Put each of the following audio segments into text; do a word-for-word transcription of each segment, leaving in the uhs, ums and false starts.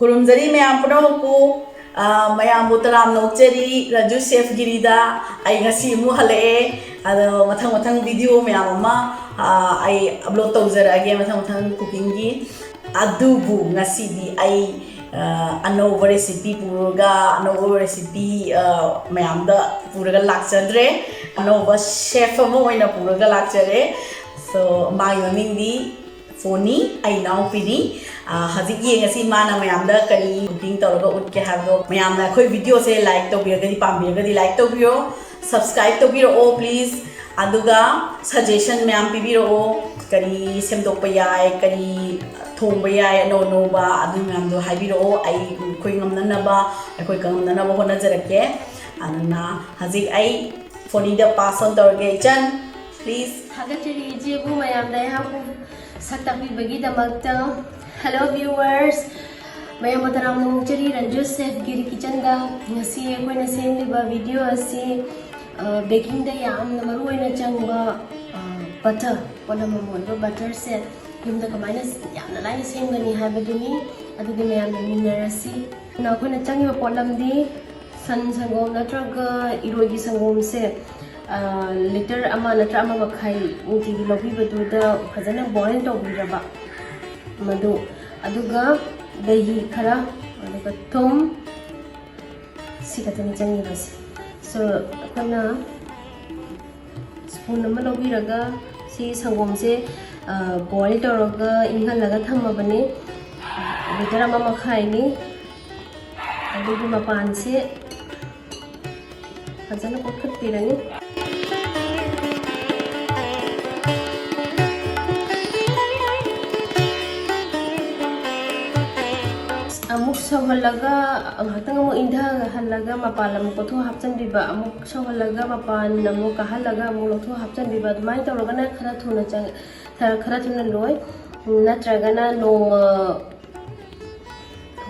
ꯈꯨꯔꯨꯝꯖꯔꯤ ꯃꯌꯥꯝ ꯄꯨꯝꯅꯃꯛꯄꯨ꯫ ꯑ, ꯃꯌꯥꯝꯕꯨ ꯇꯔꯥꯝꯅ ꯑꯣꯛꯆꯔꯤ꯫ ꯔꯥꯖꯨ ꯁꯦꯐꯒꯤꯔꯤꯗ ꯑꯩ ꯉꯁꯤ ꯑꯃꯨꯛ ꯍꯜꯂꯛꯑꯦ꯫ ꯑꯗꯣ ꯃꯊꯪ ꯃꯊꯪ ꯚꯤꯗꯤꯑꯣ ꯃꯌꯥꯝ ꯑꯃ, ꯑ, ꯑꯩ ꯑꯞꯂꯣꯗ ꯇꯧꯖꯔꯛꯑꯒꯦ ꯃꯊꯪ ꯃꯊꯪ ꯀꯨꯀꯤꯡꯒꯤ꯫ ꯑꯗꯨꯕꯨ ꯉꯁꯤꯗꯤ ꯑꯩ, ꯑ, ꯑꯅꯧꯕ ꯔꯦꯁꯤꯄꯤ ꯄꯨꯔꯒ, ꯑꯅꯧꯕ ꯔꯦꯁꯤꯄꯤ, ꯑ, ꯃꯌꯥꯝꯗ ꯄꯨꯔꯒ ꯂꯥꯛꯆꯗ꯭ꯔꯦ꯫ ꯑꯅꯧꯕ ꯁꯦꯐ ꯑꯃ ꯑꯣꯏꯅ ꯄꯨꯔꯒ ꯂꯥꯛꯆꯔꯦ꯫ So, ꯃꯥꯒꯤ ꯃꯃꯤꯡꯗꯤ ꯐꯣꯟꯅꯤ, ꯑꯩ ꯏꯅꯥꯎꯄꯤꯅꯤ꯫ ꯑ, ꯍꯧꯖꯤꯛ ꯌꯦꯡꯉꯁꯤ ꯃꯥꯅ ꯃꯌꯥꯝꯗ ꯀꯔꯤ ꯀꯨꯀꯤꯡ ꯇꯧꯔꯒ ꯎꯠꯀꯦ ꯍꯥꯏꯕꯗꯣ꯫ ꯃꯌꯥꯝꯅ ꯑꯩꯈꯣꯏ ꯚꯤꯗꯤꯑꯣꯁꯦ ꯂꯥꯏꯛ ꯇꯧꯕꯤꯔꯒꯗꯤ, ꯄꯥꯝꯕꯤꯔꯒꯗꯤ ꯂꯥꯏꯛ ꯇꯧꯕꯤꯔꯣ, ꯁꯕꯁꯀ꯭ꯔꯥꯏꯕ ꯇꯧꯕꯤꯔꯛꯑꯣ ꯄ꯭ꯂꯤꯖ꯫ ꯑꯗꯨꯒ ꯁꯖꯦꯁꯟ ꯃꯌꯥꯝ ꯄꯤꯕꯤꯔꯛꯑꯣ, ꯀꯔꯤ ꯁꯦꯝꯗꯣꯛꯄ ꯌꯥꯏ, ꯀꯔꯤ ꯊꯣꯡꯕ ꯌꯥꯏ ꯑꯅꯧ ꯑꯅꯧꯕ, ꯑꯗꯨ ꯃꯌꯥꯝꯗꯣ ꯍꯥꯏꯕꯤꯔꯛꯑꯣ꯫ ꯑꯩ ꯑꯩꯈꯣꯏ ꯉꯝꯅꯅꯕ, ꯑꯩꯈꯣꯏ ꯉꯝꯅꯅꯕ ꯍꯣꯠꯅꯖꯔꯛꯀꯦ꯫ ꯑꯗꯨꯅ ꯍꯧꯖꯤꯛ ꯑꯩ ꯐꯣꯟꯅꯤꯗ ꯄꯥꯁ ꯑꯣꯟ ꯇꯧꯔꯒꯦ꯫ ꯏꯆꯟ, ꯄ꯭ꯂꯤꯖ꯫ ꯊꯥꯒꯠꯆꯔꯤ ꯏꯆꯦꯕꯨ ꯃꯌꯥꯝꯗ ꯑꯩꯍꯥꯛꯄꯨ ꯁꯛ ꯇꯥꯛꯄꯤꯕꯒꯤꯗꯃꯛꯇ꯫ Hello viewers, ꯃꯌꯥꯝꯕꯨ ꯇꯔꯥꯝꯅ ꯑꯣꯛꯆꯔꯤ ꯔꯟꯖꯨ ꯁꯦꯐ ꯒꯤꯔꯤ ꯀꯤꯆꯟꯗ꯫ ꯉꯁꯤ ꯑꯩꯈꯣꯏꯅ ꯁꯦꯝꯂꯤꯕ ꯚꯤꯗꯤꯑꯣ ꯑꯁꯤ, ꯑ, ꯕꯦꯀꯤꯡꯗ ꯌꯥꯝꯅ ꯃꯔꯨ ꯑꯣꯏꯅ ꯆꯪꯕ, ꯑ, ꯕꯇꯔ ꯄꯣꯠꯂꯝ ꯑꯃ ꯑꯣꯏꯕ ꯕꯇꯔꯁꯦ ꯌꯨꯝꯗ ꯀꯃꯥꯏꯅ ꯌꯥꯝꯅ ꯂꯥꯏꯅ ꯁꯦꯝꯒꯅꯤ ꯍꯥꯏꯕꯗꯨꯅꯤ꯫ ꯑꯗꯨꯗꯤ ꯃꯌꯥꯝ ꯌꯦꯡꯃꯤꯟꯅꯔꯁꯤ꯫ ꯑꯗꯨꯅ ꯑꯩꯈꯣꯏꯅ ꯆꯪꯉꯤꯕ ꯄꯣꯠꯂꯝꯗꯤ ꯁꯟ ꯁꯪꯒꯣꯝ ꯅꯠꯇ꯭ꯔꯒ ꯏꯔꯣꯏꯒꯤ ꯁꯪꯒꯣꯝꯁꯦ, ꯑ, ꯂꯤꯇꯔ ꯑꯃ ꯅꯠꯇ꯭ꯔ ꯑꯃ ꯃꯈꯥꯏ ꯅꯨꯡꯇꯤꯒꯤ ꯂꯧꯕꯤꯕꯗꯨꯗ ꯐꯖꯅ ꯕꯣꯏꯜ ꯇꯧꯕꯤꯔꯕ ꯃꯗꯨ, ꯑꯗꯨꯒ ꯗꯍꯤ ꯈꯔ, ꯑꯗꯨꯒ ꯊꯨꯝ, ꯁꯤ ꯈꯛꯇꯅꯤ ꯆꯪꯉꯤꯕꯁꯦ꯫ So, ꯑꯩꯈꯣꯏꯅ ꯁ꯭ꯄꯨꯟ ꯑꯃ ꯂꯧꯕꯤꯔꯒ ꯁꯤ ꯁꯪꯒꯣꯝꯁꯦ, ꯑ, ꯕꯣꯏꯜ ꯇꯧꯔꯒ ꯏꯪꯍꯜꯂꯒ ꯊꯝꯃꯕꯅꯤ꯫ ꯂꯤꯇꯔ ꯑꯃ ꯃꯈꯥꯏꯅꯤ꯫ ꯑꯗꯨꯒꯤ ꯃꯄꯥꯟꯁꯦ ꯐꯖꯅ ꯀꯣꯠꯈꯠꯄꯤꯔꯅꯤ꯫ ꯑꯃꯨꯛ ꯁꯧꯍꯜꯂꯒ, ꯉꯥꯏꯍꯥꯛꯇꯪ ꯑꯃꯨꯛ ꯏꯪꯊꯍꯜꯂꯒ ꯃꯄꯥꯟ ꯑꯃꯨꯛ ꯀꯣꯠꯊꯣꯛ ꯍꯥꯞꯆꯤꯟꯕꯤꯕ, ꯑꯃꯨꯛ ꯁꯧꯍꯜꯂꯒ ꯃꯄꯥꯟ ꯑꯃꯨꯛ ꯀꯥꯍꯜꯂꯒ ꯑꯃꯨꯛ ꯂꯧꯊꯣꯛ ꯍꯥꯞꯆꯤꯟꯕꯤꯕ, ꯑꯗꯨꯃꯥꯏꯅ ꯇꯧꯔꯒꯅ ꯈꯔ ꯊꯨꯅ ꯆꯪ-, ꯈꯔ, ꯈꯔ ꯊꯨꯅ ꯂꯣꯏ꯫ ꯅꯠꯇ꯭ꯔꯒꯅ ꯅꯣꯡꯃ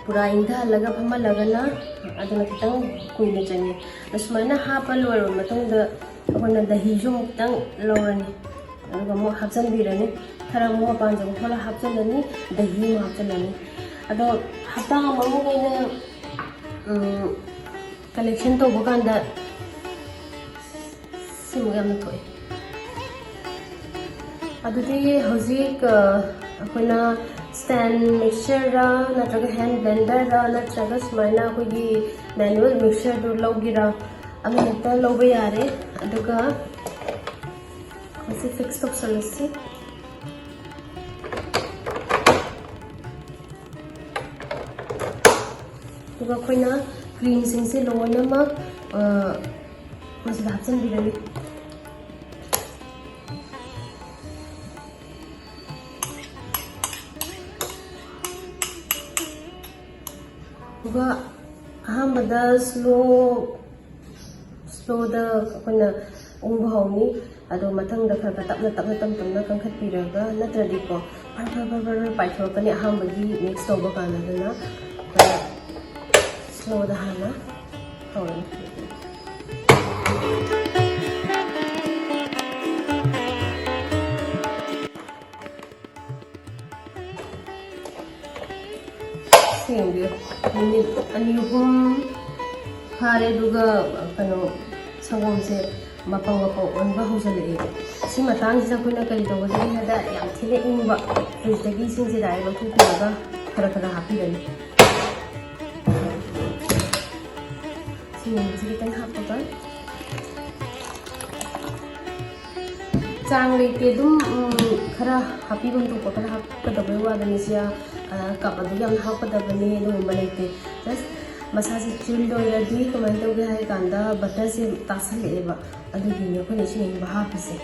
ꯄꯨꯔꯥ ꯏꯪꯊꯍꯜꯂꯒ ꯐꯝꯍꯜꯂꯒꯅ ꯑꯗꯨꯅ ꯈꯤꯇꯪ ꯀꯨꯏꯅ ꯆꯪꯉꯤ꯫ ꯑꯁꯨꯃꯥꯏꯅ ꯍꯥꯞꯄ ꯂꯣꯏꯔꯕ ꯃꯇꯨꯡꯗ ꯑꯩꯈꯣꯏꯅ ꯗꯍꯤꯁꯨ ꯑꯃꯨꯛ ꯈꯤꯇꯪ ꯂꯧꯔꯅꯤ, ꯑꯗꯨꯒ ꯑꯃꯨꯛ ꯍꯥꯞꯆꯤꯟꯕꯤꯔꯅꯤ꯫ ꯈꯔ ꯑꯃꯨꯛ ꯃꯄꯥꯟꯁꯦ ꯑꯃꯨꯛ ꯊꯣꯛꯂꯒ ꯍꯥꯞꯆꯤꯜꯂꯅꯤ, ꯗꯍꯤ ꯑꯃꯨꯛ ꯍꯥꯞꯆꯤꯜꯂꯅꯤ꯫ ꯑꯗꯣ ꯍꯞꯇꯥ ꯑꯃꯃꯨꯛ ꯑꯩꯅ collection ꯇꯧꯕ ꯀꯥꯟꯗ ꯁꯤꯃꯨꯛ ꯌꯥꯝꯅ ꯊꯣꯛꯑꯦ꯫ ꯑꯗꯨꯗꯤ ꯍꯧꯖꯤꯛ ꯑꯩꯈꯣꯏꯅ stand mixture ꯔ ꯅꯠꯇ꯭ꯔꯒ hand blender ꯔ ꯅꯠꯇ꯭ꯔꯒ ꯁꯨꯃꯥꯏꯅ ꯑꯩꯈꯣꯏꯒꯤ manual mixture ꯗꯨ ꯂꯧꯒꯦꯔꯥ, ꯑꯃꯍꯦꯛꯇ ꯂꯧꯕ ꯌꯥꯔꯦ꯫ ꯑꯗꯨꯒ ꯃꯁꯤ fix ꯇꯧꯁꯜꯂꯁꯤ꯫ ꯑꯗꯨꯒ ꯑꯩꯈꯣꯏꯅ cream ꯁꯤꯡꯁꯦ ꯂꯣꯏꯅꯃꯛ ꯃꯁꯤꯗ ꯍꯥꯞꯆꯤꯟꯕꯤꯔꯅꯤ꯫ ꯑꯗꯨꯒ ꯑꯍꯥꯟꯕꯗ slow slow ꯗ ꯑꯩꯈꯣꯏꯅ ꯎꯪꯕ ꯍꯧꯅꯤ꯫ ꯑꯗꯣ ꯃꯊꯪꯗ ꯈꯔ ꯈꯔ ꯇꯞꯅ ꯇꯞꯅ ꯇꯞꯅ ꯇꯞꯅ ꯀꯟꯈꯠꯄꯤꯔꯒ, ꯅꯠꯇ꯭ꯔꯗꯤꯀꯣ ꯐꯔ ꯐꯔ ꯐꯔ ꯐꯔ ꯐꯔ ꯄꯥꯏꯊꯣꯔꯛꯀꯅꯤ ꯑꯍꯥꯟꯕꯒꯤ mix ꯇꯧꯕ ꯀꯥꯟꯗ꯫ ꯑꯗꯨꯅ ꯈꯔ slow ꯗ ꯍꯥꯟꯅ ꯇꯧꯔꯅꯤ꯫ ꯁꯦꯝꯕꯤꯌꯨ꯫ ꯃꯤꯅꯤꯠ ꯑꯅꯤ ꯑꯍꯨꯝ ꯐꯥꯔꯦ, ꯑꯗꯨꯒ ꯀꯩꯅꯣ, ꯁꯪꯒꯣꯝꯁꯦ ꯃꯄꯪ ꯃꯄꯪ ꯑꯣꯟꯕ ꯍꯧꯖꯤꯜꯂꯛꯑꯦ꯫ ꯁꯤ ꯃꯇꯥꯡꯁꯤꯗ ꯑꯩꯈꯣꯏꯅ ꯀꯔꯤ ꯇꯧꯒꯗꯒꯦ ꯍꯥꯏꯗ, ꯌꯥꯝ ꯊꯤꯅ ꯏꯪꯕ fridge ꯇꯒꯤ ꯏꯁꯤꯡꯁꯦ direct ꯂꯧꯊꯣꯛꯄꯤꯔꯒ ꯈꯔ ꯈꯔ ꯍꯥꯞꯄꯤꯔꯅꯤ꯫ ꯁꯤꯡꯁꯦ ꯈꯤꯇꯪ ꯍꯥꯞꯄꯒ, ꯆꯥꯡ ꯂꯩꯇꯦ, ꯑꯗꯨꯝ, ꯎꯝ, ꯈꯔ ꯍꯥꯞꯄꯤꯐꯝ ꯊꯣꯛꯄ ꯈꯔ ꯍꯥꯞꯀꯗꯕꯩ ꯋꯥꯗꯅꯤ꯫ ꯁꯤ, ꯑ, cup ꯑꯗꯨ ꯌꯥꯝ ꯍꯥꯞꯀꯗꯕꯅꯤ ꯑꯗꯨꯒꯨꯝꯕ ꯂꯩꯇꯦ꯫ Just ꯃꯁꯥꯁꯦ chill ꯑꯣꯏꯔꯗꯤ ꯀꯃꯥꯏꯅ ꯇꯧꯒꯦ ꯍꯥꯏ ꯀꯥꯟꯗ, butter ꯁꯦ ꯇꯥꯁꯜꯂꯛꯑꯦꯕ, ꯑꯗꯨꯒꯤꯅꯦ ꯑꯩꯈꯣꯏꯅ ꯏꯁꯤꯡ ꯑꯏꯪꯕ ꯍꯥꯞꯄꯤꯁꯦ꯫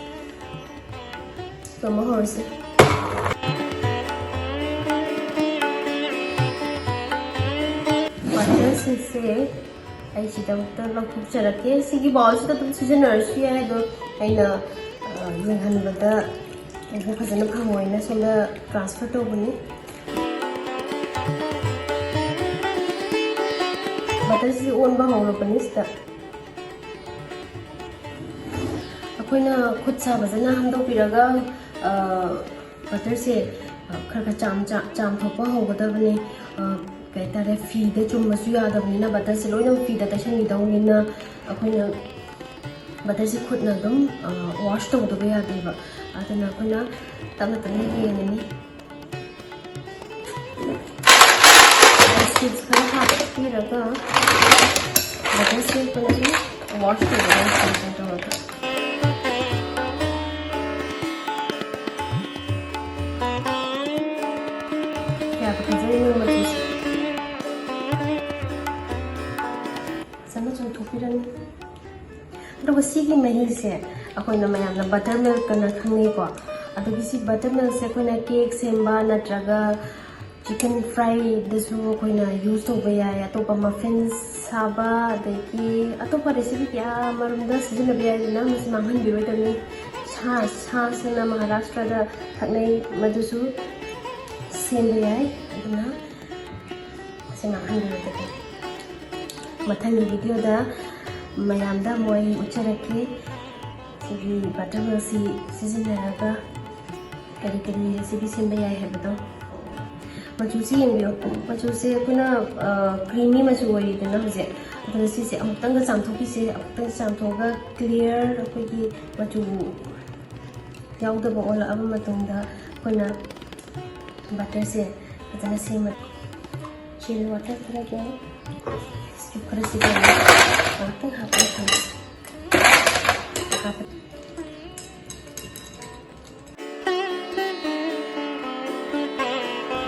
ꯇꯝꯕ ꯍꯧꯔꯁꯤ꯫ Butter ꯁꯤꯡꯁꯦ ꯑꯩ ꯁꯤꯗꯃꯛꯇ ꯂꯧꯊꯣꯛꯆꯔꯛꯀꯦ꯫ ꯁꯤꯒꯤ bowl ꯁꯤꯗ ꯑꯗꯨꯝ ꯁꯤꯖꯤꯟꯅꯔꯁꯨ ꯌꯥꯏ, ꯑꯗꯣ ꯑꯩꯅ, ꯑ, ꯌꯦꯡꯍꯟꯕꯗ ꯎꯕ ꯐꯖꯅ ꯐꯪꯉꯣꯏꯅ ꯁꯣꯝꯗ transfer ꯇꯧꯕꯅꯤ꯫ Butter ꯁꯤ ꯑꯣꯟꯕ ꯍꯧꯔꯕꯅꯤ ꯁꯤꯗ꯫ ꯑꯩꯈꯣꯏꯅ ꯈꯨꯠ ꯁꯥ ꯐꯖꯅ ꯍꯥꯝꯗꯣꯛꯄꯤꯔꯒ, ꯑ, butter ꯁꯦ ꯈꯔ ꯈꯔ ꯆꯥꯝ ꯆꯥꯝ ꯆꯥꯝꯊꯣꯛꯄ ꯍꯧꯒꯗꯕꯅꯤ꯫ ꯑ, ꯀꯩ ꯍꯥꯏꯇꯥꯔꯦ, ꯐꯤꯗ ꯆꯨꯝꯕꯁꯨ ꯌꯥꯗꯕꯅꯤꯅ, ꯕꯇꯔꯁꯦ ꯂꯣꯏꯅꯃꯛ ꯐꯤꯗ ꯇꯩꯁꯟꯈꯤꯗꯧꯅꯤꯅ, ꯑꯩꯈꯣꯏꯅ ꯕꯇꯔꯁꯦ ꯈꯨꯠꯅ ꯑꯗꯨꯝ, ꯑ, ꯋꯥꯁ ꯇꯧꯗꯕ ꯌꯥꯗꯦꯕ꯫ ꯑꯗꯨꯅ ꯑꯩꯈꯣꯏꯅ ꯇꯞꯅ ꯇꯞꯅ ꯌꯦꯡꯉꯅꯤ꯫ ꯑꯥꯏꯁ ꯀ꯭ꯌꯨꯕꯁ ꯈꯔ ꯍꯥꯞꯄꯤꯔꯒ, ꯕꯇꯔꯁꯦ ꯑꯩꯈꯣꯏꯅ ꯑꯗꯨꯝ ꯋꯥꯁ ꯇꯧꯒꯗꯕꯅꯤ ꯁꯨꯃꯥꯏꯅ ꯇꯧꯔꯒ꯫ ꯀꯌꯥꯗ ꯐꯖꯔꯤꯅꯣ ꯃꯆꯨꯁꯦ꯫ ꯐꯖꯅ ꯆꯨꯝꯊꯣꯛꯄꯤꯔꯅꯤ꯫ ꯑꯗꯨꯒ ꯁꯤꯒꯤ ꯃꯍꯤꯁꯦ ꯑꯩꯈꯣꯏꯅ ꯃꯌꯥꯝꯅ ꯕꯇꯔ ꯃꯤꯜꯛ ꯑꯅ ꯈꯪꯅꯩꯀꯣ꯫ ꯑꯗꯨꯒꯤ ꯁꯤ ꯕꯇꯔ ꯃꯤꯜꯛꯁꯦ ꯑꯩꯈꯣꯏꯅ ꯀꯦꯛ ꯁꯦꯝꯕ ꯅꯠꯇ꯭ꯔꯒ ꯆꯤꯀꯟ ꯐ꯭ꯔꯥꯏꯗꯁꯨ ꯑꯩꯈꯣꯏꯅ ꯌꯨꯁ ꯇꯧꯕ ꯌꯥꯏ, ꯑꯇꯣꯞꯄ ꯃꯐꯤꯟꯁ ꯁꯥꯕ, ꯑꯗꯒꯤ ꯑꯇꯣꯞꯄ ꯔꯦꯁꯤꯄꯤ ꯀꯌꯥ ꯃꯔꯨꯝꯗ ꯁꯤꯖꯤꯟꯅꯕ ꯌꯥꯏꯗꯅ, ꯃꯁꯤ ꯃꯥꯡꯍꯟꯕꯤꯔꯣꯏꯗꯕꯅꯤ꯫ ꯁꯥꯁ, ꯁꯥꯁ ꯑꯅ ꯃꯍꯥꯔꯥꯁꯇ꯭ꯔꯗ ꯊꯛꯅꯩ, ꯃꯗꯨꯁꯨ ꯁꯦꯝꯕ ꯌꯥꯏ꯫ ꯑꯗꯨꯅ ꯁꯤ ꯃꯥꯡꯍꯟꯕꯤꯔꯣꯏꯗꯕꯅꯤ꯫ ꯃꯊꯪꯒꯤ ꯚꯤꯗꯤꯑꯣꯗ ꯃꯌꯥꯝꯗ ꯑꯃꯨꯛ ꯑꯩ ꯎꯠꯆꯔꯛꯀꯦ꯫ ꯁꯤꯒꯤ ꯕꯇꯔ ꯃꯤꯜꯛꯁꯤ ꯁꯤꯖꯤꯟꯅꯔꯒ ꯀꯔꯤ ꯀꯔꯤ ꯔꯦꯁꯤꯄꯤ ꯁꯦꯝꯕ ꯌꯥꯏ ꯍꯥꯏꯕꯗꯣ꯫ ꯃꯆꯨꯁꯤ ꯌꯦꯡꯕꯤꯌꯨ꯫ ꯃꯆꯨꯁꯦ ꯑꯩꯈꯣꯏꯅ, ꯑ, ꯀ꯭ꯔꯤꯃꯤ ꯃꯆꯨ ꯑꯣꯏꯔꯤꯗꯅ ꯍꯧꯖꯤꯛ꯫ ꯑꯗꯨꯅ ꯁꯤꯁꯦ ꯑꯃꯨꯛꯇꯪꯒ ꯆꯥꯝꯊꯣꯛꯄꯤꯁꯦ꯫ ꯑꯃꯨꯛꯇꯪ ꯆꯥꯝꯊꯣꯛꯑꯒ ꯀ꯭ꯂꯤꯌꯥꯔ ꯑꯩꯈꯣꯏꯒꯤ ꯃꯆꯨ ꯌꯥꯎꯗꯕ ꯑꯣꯜꯂꯛꯑꯕ ꯃꯇꯨꯡꯗ ꯑꯩꯈꯣꯏꯅ ꯕꯇꯔꯁꯦ ꯐꯖꯅ ꯁꯦꯝꯃ, ꯆꯤꯜ ꯋꯥꯇꯔ ꯈꯔꯒ ꯁ꯭ꯀ꯭ꯌꯨꯕ ꯈꯔ ꯁꯤꯖꯤꯟꯅ ꯉꯥꯛꯇꯪ ꯍꯥꯞꯄꯒ ꯊꯝꯃꯦ꯫ ꯍꯥꯞꯄ-,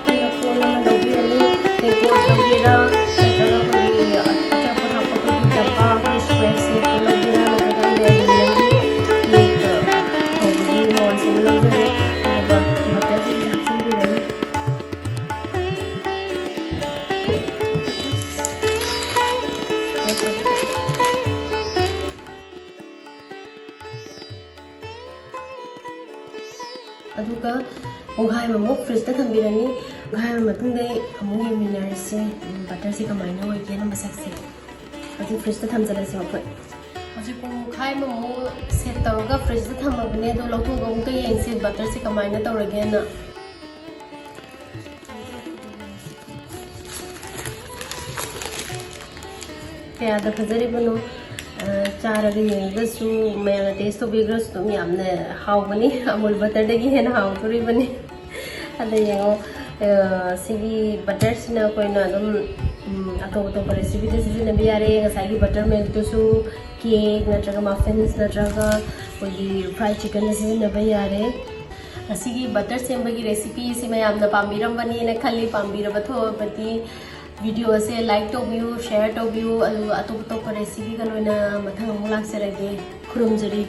ꯑꯩꯈꯣꯏꯅ ꯀꯣꯟ ꯑꯃ ꯂꯧꯕꯤꯔꯅꯤ, ꯇꯦꯡꯀꯣꯠ ꯂꯧꯒꯦꯔꯥ, ꯅꯠꯇ꯭ꯔꯒ ꯑꯩꯈꯣꯏꯒꯤ ꯑꯆꯥꯄꯣꯠ ꯍꯥꯞꯄ ꯑꯩꯈꯣꯏꯒꯤ ꯗꯕꯥ, ꯑꯩꯈꯣꯏ ꯁ꯭ꯀ꯭ꯋꯦꯔꯁꯦ ꯂꯧꯒꯦꯔꯥ, ꯅꯠꯇ꯭ꯔꯒ ꯑꯦꯂꯨꯃꯤꯅꯤꯌꯝꯒꯤ ꯀꯦꯛ ꯍꯧꯕꯒꯤ ꯃꯣꯜꯁꯦ ꯂꯧꯖꯔꯦ꯫ ꯑꯗꯨꯒ ꯕꯇꯔꯁꯦ ꯍꯥꯞꯆꯤꯟꯕꯤꯔꯅꯤ꯫ ꯑꯗꯨꯒ ꯄꯨꯡꯈꯥꯏ ꯑꯃꯃꯨꯛ ꯐ꯭ꯔꯤꯖꯇ ꯊꯝꯕꯤꯔꯅꯤ꯫ ꯄꯨꯡꯈꯥꯏ ꯑꯃ ꯃꯇꯨꯡꯗ ꯑꯃꯨꯛ ꯌꯦꯡꯃꯤꯟꯅꯔꯁꯤ, ꯎꯝ, ꯕꯇꯔꯁꯦ ꯀꯃꯥꯏꯅ ꯑꯣꯏꯒꯦꯅ ꯃꯁꯛꯁꯦ꯫ ꯍꯧꯖꯤꯛ ꯐ꯭ꯔꯤꯖꯇ ꯊꯝꯖꯤꯜꯂꯁꯤ ꯃꯈꯣꯏ꯫ ꯍꯧꯖꯤꯛ ꯄꯨꯡꯈꯥꯏ ꯑꯃꯃꯨꯛ ꯁꯦꯠ ꯇꯧꯔꯒ ꯐ꯭ꯔꯤꯖꯇ ꯊꯝꯃꯕꯅꯦ, ꯑꯗꯣ ꯂꯧꯊꯣꯛꯑꯒ ꯑꯃꯨꯛꯇ ꯌꯦꯡꯁꯤ ꯕꯇꯔꯁꯦ ꯀꯃꯥꯏꯅ ꯇꯧꯔꯒꯦꯅ꯫ ꯀꯌꯥꯗ ꯐꯖꯔꯤꯕꯅꯣ꯫ ꯑ, ꯆꯥꯔꯒ ꯌꯦꯡꯉꯒꯁꯨ, ꯃꯌꯥꯝꯅ ꯇꯦꯁ ꯇꯧꯕꯤꯈ꯭ꯔꯁꯨ ꯑꯗꯨꯝ ꯌꯥꯝꯅ ꯍꯥꯎꯕꯅꯤ꯫ ꯑꯃꯨꯜ ꯕꯇꯔꯗꯒꯤ ꯍꯦꯟꯅ ꯍꯥꯎꯗꯣꯔꯤꯕꯅꯤ꯫ ꯑꯗ ꯌꯦꯡꯉꯣ, ꯑ, ꯁꯤꯒꯤ ꯕꯇꯔꯁꯤꯅ ꯑꯩꯈꯣꯏꯅ ꯑꯗꯨꯝ, ꯎꯝ, ꯑꯇꯣꯞ ꯑꯇꯣꯞꯄ ꯔꯦꯁꯤꯄꯤꯗ ꯁꯤꯖꯤꯟꯅꯕ ꯌꯥꯔꯦ꯫ ꯉꯁꯥꯏꯒꯤ ꯕꯇꯔ ꯃꯤꯜꯛꯇꯨꯁꯨ ꯀꯦꯛ ꯅꯠꯇ꯭ꯔꯒ ꯃꯐꯤꯟꯁ ꯅꯠꯇ꯭ꯔꯒ ꯑꯩꯈꯣꯏꯒꯤ ꯐ꯭ꯔꯥꯏ ꯆꯤꯛꯀꯟꯗ ꯁꯤꯖꯤꯟꯅꯕ ꯌꯥꯔꯦ꯫ ꯉꯁꯤꯒꯤ ꯕꯇꯔ ꯁꯦꯝꯕꯒꯤ ꯔꯦꯁꯤꯄꯤ ꯑꯁꯤ ꯃꯌꯥꯝꯅ ꯄꯥꯝꯕꯤꯔꯝꯒꯅꯤꯅ ꯈꯜꯂꯤ꯫ ꯄꯥꯝꯕꯤꯔꯕ ꯊꯣꯛꯑꯕꯗꯤ ꯚꯤꯗꯤꯑꯣ ꯑꯁꯦ ꯂꯥꯏꯛ ꯇꯧꯕꯤꯌꯨ, ꯁꯦꯌꯔ ꯇꯧꯕꯤꯌꯨ, ꯑꯗꯨꯒ ꯑꯇꯣꯞ ꯑꯇꯣꯞꯄ ꯔꯦꯁꯤꯄꯤꯒ ꯂꯣꯏꯅ ꯃꯊꯪ ꯑꯃꯨꯛ ꯂꯥꯛꯆꯔꯒꯦ꯫ ꯈꯨꯔꯨꯝꯖꯔꯤ꯫